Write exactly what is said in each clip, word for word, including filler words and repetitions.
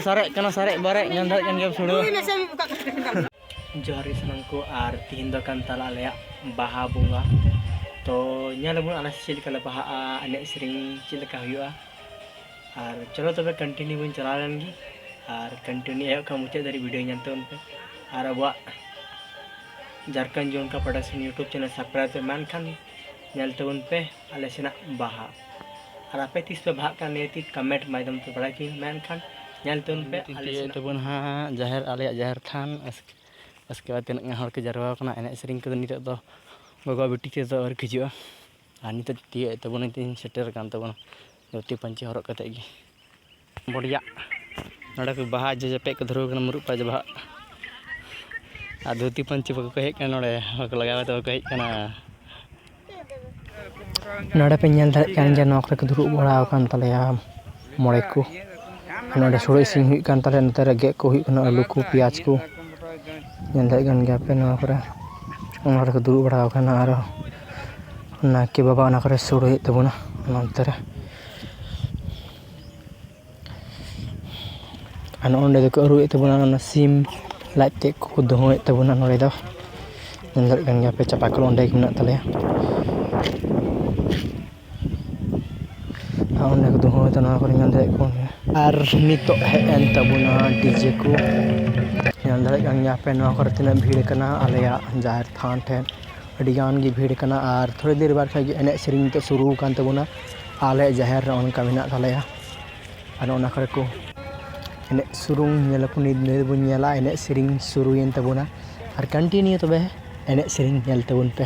ᱥᱟᱨᱮᱡ ᱠᱟᱱᱟ, ᱥᱟᱨᱮᱡ ᱵᱟᱨᱮᱡ, ᱧᱮᱞ ᱫᱟᱲᱮᱭᱟᱜ ᱠᱟᱱ ᱜᱮᱭᱟᱢ ᱥᱩᱲᱟᱹ᱾ ᱡᱚᱦᱟᱨ ᱜᱮ ᱥᱟᱱᱟᱢ ᱠᱚ, ᱟᱨ ᱛᱤᱦᱤᱧ ᱫᱚ ᱠᱟᱱ ᱛᱟᱞᱮᱭᱟ ᱟᱞᱮᱭᱟᱜ ᱵᱟᱦᱟ ᱵᱚᱸᱜᱟ᱾ ᱛᱚ ᱧᱮᱞ ᱟᱵᱚᱱ ᱟᱞᱮ ᱥᱮᱫ ᱪᱮᱫ ᱞᱮᱠᱟ ᱞᱮ ᱵᱟᱦᱟᱜᱼᱟ, ᱮᱱᱮᱡ ᱥᱮᱨᱮᱧ ᱪᱮᱫ ᱞᱮᱠᱟ ᱦᱩᱭᱩᱜᱼᱟ᱾ ᱟᱨ ᱪᱚᱞᱚ ᱛᱚᱵᱮ continue ᱵᱚᱱ ᱪᱟᱞᱟᱣ ᱞᱮᱱ ᱜᱮ, ᱟᱨ continue ᱮᱦᱚᱵ ᱠᱷᱚᱱ ᱢᱩᱪᱟᱹᱫ ᱫᱷᱟᱹᱨᱤᱡ video ᱧᱮᱞ ᱛᱟᱵᱚᱱ ᱯᱮ᱾ ᱟᱨ ᱟᱵᱚᱣᱟᱜ Jharkhand ᱡᱚᱱᱠᱟ production YouTube channel subscribe ᱯᱮ, ᱢᱮᱱᱠᱷᱟᱱ ᱧᱮᱞ ᱛᱟᱵᱚᱱ ᱯᱮ ᱟᱞᱮ ᱥᱮᱱᱟᱜ ᱵᱟᱦᱟ᱾ ᱟᱨ ᱟᱯᱮ ᱛᱤᱥ ᱯᱮ ᱵᱟᱦᱟᱜ ᱠᱟᱱᱟ ᱱᱤᱭᱟᱹ ᱛᱤ comment ᱢᱟᱫᱽᱫᱷᱚᱢ ᱛᱮ ᱵᱟᱲᱟᱭ ᱦᱚᱪᱚᱧ ᱢᱮ, ᱢᱮᱱᱠᱷᱟᱱ ᱧᱮᱞ ᱛᱟᱵᱚᱱ ᱯᱮ ᱟᱞᱮ ᱥᱮᱱᱟᱜ ᱛᱟᱵᱚᱱ ᱦᱟᱸᱜ ᱡᱟᱦᱮᱨ, ᱟᱞᱮᱭᱟᱜ ᱡᱟᱦᱮᱨ ᱛᱷᱟᱱ᱾ ᱟᱥ-, ᱟᱥᱠᱮ ᱵᱟᱫᱽ ᱛᱤᱱᱟᱹᱜ ᱜᱟᱱ ᱦᱚᱲ ᱠᱚ ᱡᱟᱨᱣᱟ ᱟᱠᱟᱱᱟ, ᱮᱱᱮᱡ ᱥᱮᱨᱮᱧ ᱠᱚᱫᱚ ᱱᱤᱛᱚᱜ ᱫᱚ ᱜᱚᱜᱚ ᱵᱤᱴᱤ ᱛᱮᱫᱚ ᱟᱹᱣᱨᱤ ᱠᱚ ᱦᱤᱡᱩᱜᱼᱟ᱾ ᱟᱨ ᱱᱤᱛᱚᱜ ᱛᱤᱭᱳᱜ ᱮᱫ ᱛᱟᱵᱚᱱᱟ, ᱛᱤᱧ ᱥᱮᱴᱮᱨ ᱟᱠᱟᱱ ᱛᱟᱵᱚᱱᱟ ᱫᱷᱩᱛᱤ ᱯᱟᱹᱧᱪᱤ ᱦᱚᱨᱚᱜ ᱠᱟᱛᱮᱫ ᱜᱮ᱾ ᱵᱚᱰᱤᱭᱟᱜ ᱱᱚᱰᱮ ᱠᱚ ᱵᱟᱦᱟ ᱡᱮ ᱡᱟᱯᱮᱜ ᱠᱚ ᱫᱷᱩᱨᱟᱹᱣ ᱠᱟᱱᱟ, ᱢᱩᱨᱩᱫ ᱯᱟᱸᱪ ᱵᱟᱦᱟ᱾ ᱟᱨ ᱫᱷᱩᱛᱤ ᱯᱟᱹᱧᱪᱤ ᱵᱟᱠᱚ ᱦᱮᱡ ᱠᱟᱱᱟ, ᱱᱚᱰᱮ ᱵᱟᱠᱚ ᱞᱟᱜᱟᱣ ᱠᱟᱛᱮ ᱵᱟᱠᱚ ᱦᱮᱡ ᱠᱟᱱᱟ᱾ ᱱᱚᱰᱮ ᱯᱮ ᱧᱮᱞ ᱫᱟᱲᱮᱭᱟᱜ ᱠᱟᱱ ᱜᱮᱭᱟ, ᱱᱚᱣᱟ ᱠᱚᱨᱮ ᱠᱚ ᱫᱩᱲᱩᱵ ᱵᱟᱲᱟ ᱟᱠᱟᱱ ᱛᱟᱞᱮᱭᱟ ᱢᱚᱬᱮ ᱠᱚ᱾ ᱟᱨ ᱱᱚᱰᱮ ᱥᱩᱲᱟᱹ ᱤᱥᱤᱱ ᱦᱩᱭᱩᱜ ᱠᱟᱱ ᱛᱟᱞᱮᱭᱟ, ᱱᱚᱛᱮ ᱨᱮ ᱜᱮᱫ ᱠᱚ ᱦᱩᱭᱩᱜ ᱠᱟᱱᱟ, ᱟᱹᱞᱩ ᱠᱚ, ᱯᱮᱸᱭᱟᱡᱽ ᱠᱚ᱾ ᱧᱮᱞ ᱫᱟᱲᱮᱭᱟᱜ ᱠᱟᱱ ᱜᱮᱭᱟ ᱯᱮ, ᱱᱚᱣᱟ ᱠᱚᱨᱮ, ᱚᱱᱟ ᱠᱚᱨᱮ ᱠᱚ ᱫᱩᱲᱩᱵ ᱵᱟᱲᱟ ᱟᱠᱟᱱᱟ᱾ ᱟᱨ ᱱᱟᱭᱠᱮ ᱵᱟᱵᱟ ᱚᱱᱟ ᱠᱚᱨᱮ ᱥᱩᱲᱟᱹᱭᱮᱫ ᱛᱟᱵᱚᱱᱟ ᱱᱚᱱᱛᱮ ᱨᱮ᱾ ᱟᱨ ᱱᱚᱜᱼᱚ ᱱᱚᱸᱰᱮ ᱫᱚᱠᱚ ᱟᱹᱨᱩᱭᱮᱫ ᱛᱟᱵᱚᱱᱟ, ᱚᱱᱟ ᱥᱤᱢ ᱞᱟᱡ ᱛᱮᱫ ᱠᱚᱠᱚ ᱫᱩᱦᱟᱹᱣᱮᱫ ᱛᱟᱵᱚᱱᱟ ᱱᱚᱸᱰᱮ ᱫᱚ᱾ ᱧᱮᱞ ᱫᱟᱲᱮᱭᱟᱜ ᱠᱟᱱ ᱜᱮᱭᱟ ᱯᱮ, ᱪᱟᱯᱟ ᱠᱚᱞ ᱚᱸᱰᱮ ᱜᱮ ᱢᱮᱱᱟᱜ ᱛᱟᱞᱮᱭᱟ᱾ ᱟᱨ ᱚᱸᱰᱮ ᱠᱚ ᱫᱩᱦᱟᱹᱣᱮᱫᱟ, ᱱᱚᱣᱟ ᱠᱚᱨᱮ ᱧᱮᱞ ᱫᱟᱲᱮᱭᱟᱜ ᱠᱟᱱ ᱜᱮᱭᱟ᱾ ᱟᱨ ᱱᱤᱛᱚᱜ ᱦᱮᱡ ᱮᱱ ᱛᱟᱵᱚᱱᱟ ᱰᱤᱡᱮ ᱠᱚ᱾ ᱧᱮᱞ ᱫᱟᱲᱮᱭᱟᱜ ᱠᱟᱱ ᱜᱮᱭᱟ ᱯᱮ, ᱱᱚᱣᱟ ᱠᱚᱨᱮ ᱛᱤᱱᱟᱹᱜ ᱵᱷᱤᱲ ᱠᱟᱱᱟ ᱟᱞᱮᱭᱟᱜ ᱡᱟᱦᱮᱨ ᱛᱷᱟᱱ ᱴᱷᱮᱱ᱾ ᱟᱹᱰᱤ ᱜᱟᱱ ᱜᱮ ᱵᱷᱤᱲ ᱠᱟᱱᱟ᱾ ᱟᱨ ᱛᱷᱚᱲᱤ ᱫᱮᱨ ᱵᱟᱫᱽ ᱠᱷᱟᱡ ᱜᱮ ᱮᱱᱮᱡ ᱥᱮᱨᱮᱧ ᱱᱤᱛᱚᱜ ᱥᱩᱨᱩ ᱟᱠᱟᱱ ᱛᱟᱵᱚᱱᱟ᱾ ᱟᱞᱮ ᱡᱟᱦᱮᱨ ᱨᱮ ᱚᱱᱠᱟ ᱢᱮᱱᱟᱜ ᱛᱟᱞᱮᱭᱟ᱾ ᱟᱨ ᱚᱱᱟ ᱠᱚᱨᱮ ᱠᱚ ᱮᱱᱮᱡ ᱥᱩᱨᱩᱝ ᱧᱮᱞ ᱟᱠᱚ, ᱱᱤᱛ ᱱᱤᱛ ᱵᱚᱱ ᱧᱮᱞᱟ ᱮᱱᱮᱡ ᱥᱮᱨᱮᱧ ᱥᱩᱨᱩᱭᱮᱱ ᱛᱟᱵᱚᱱᱟ᱾ ᱟᱨ continue ᱛᱚᱵᱮ ᱮᱱᱮᱡ ᱥᱮᱨᱮᱧ ᱧᱮᱞ ᱛᱟᱵᱚᱱ ᱯᱮ᱾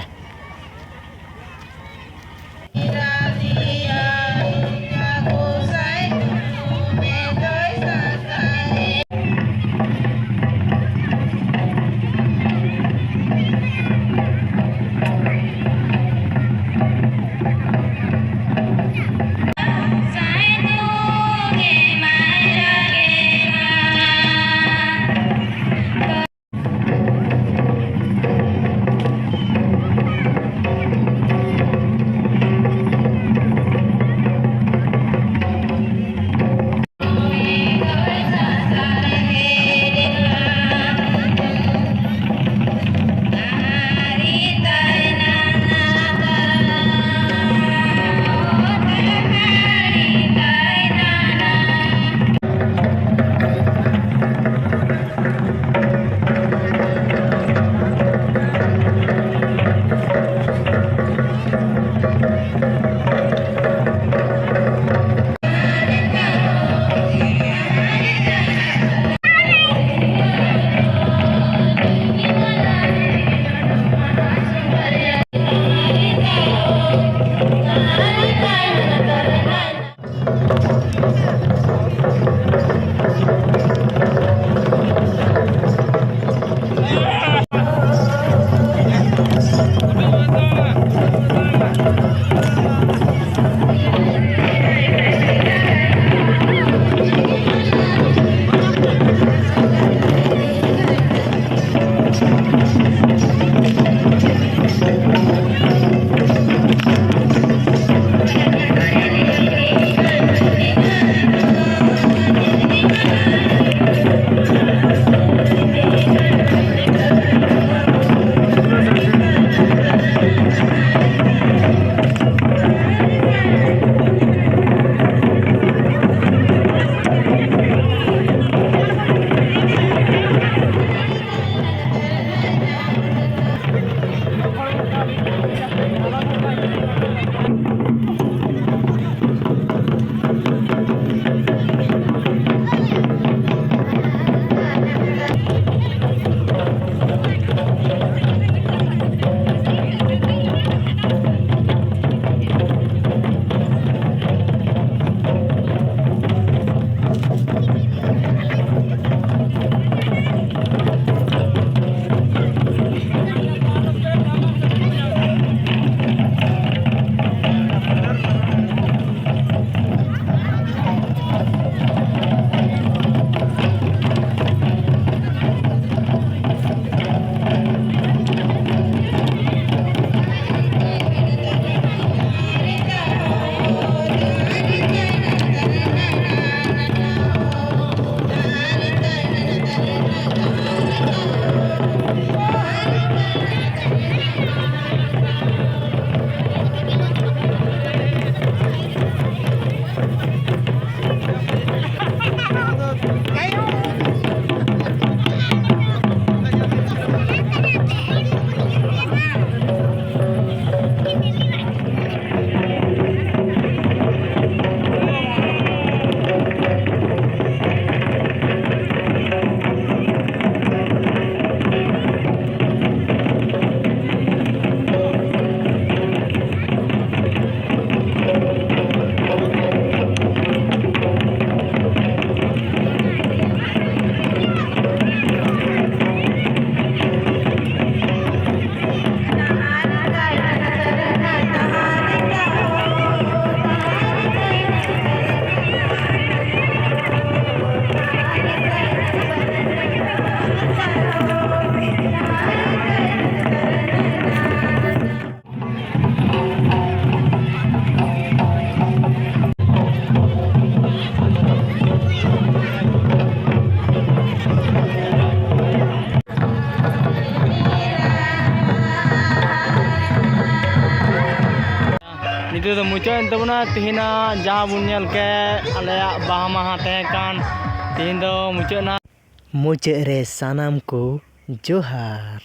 ᱵᱷᱤᱰᱤᱭᱳ ᱫᱚ ᱢᱩᱪᱟᱹᱫ ᱮᱱ ᱛᱟᱵᱚᱱᱟ᱾ ᱛᱮᱦᱮᱧᱟᱜ ᱡᱟᱦᱟᱸ ᱵᱚᱱ ᱧᱮᱞ ᱠᱮᱫ, ᱟᱞᱮᱭᱟᱜ ᱵᱟᱦᱟ ᱢᱟᱦᱟ ᱛᱟᱦᱮᱸ ᱠᱟᱱ, ᱛᱮᱦᱮᱧ ᱫᱚ ᱢᱩᱪᱟᱹᱫ ᱮᱱᱟ᱾ ᱢᱩᱪᱟᱹᱫ ᱨᱮ ᱥᱟᱱᱟᱢ ᱠᱚ ᱡᱚᱦᱟᱨ᱾